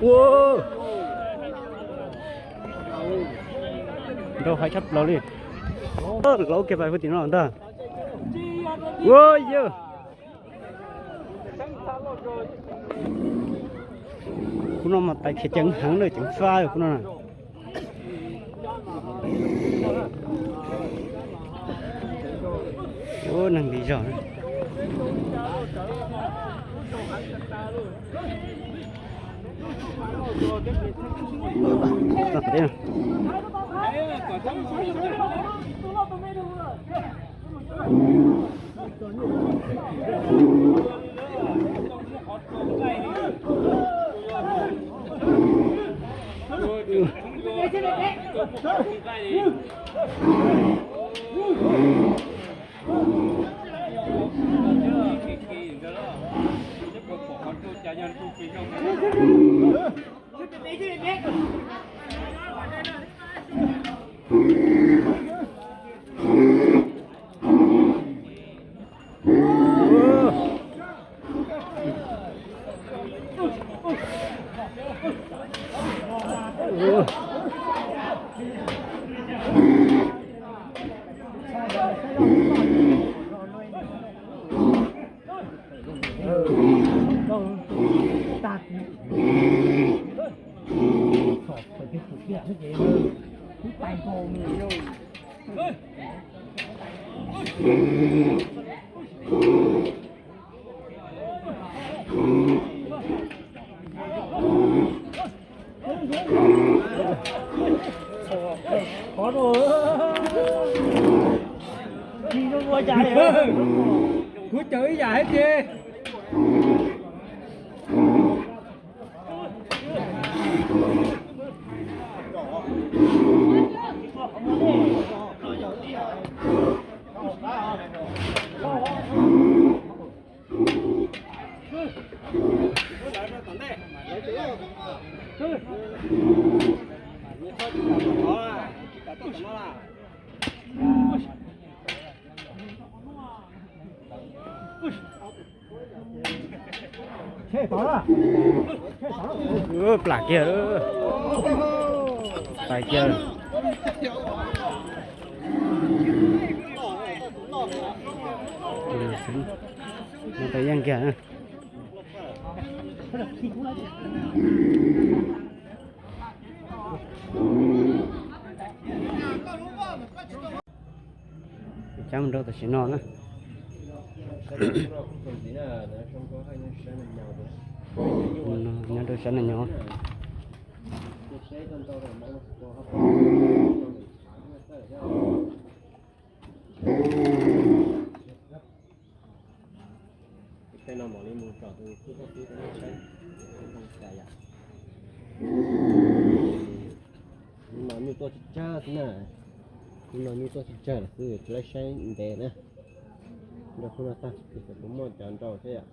Ua, nrau hais tshaj plaws li. Laub kiag pais puag tim no ntag. Ua yawg, khub no mas tais khiav ceev heev na, ceev faj khub no na. Ua neeg nqis zog. Kuv cawm ib yam thiab ces. Plam kiag, pais kiag. Tau yeej kiag. Cab mus rau tam sim no na. Nyob rau sab na nyob. Tus no nyuj tuaj tsis tsawg xwb na. Tus no nyuj tuaj tsis tsawg lawm xwb, tsis laib saib ntev na. Nrau khub no tag, kuv muaj cov nrau thiab yom.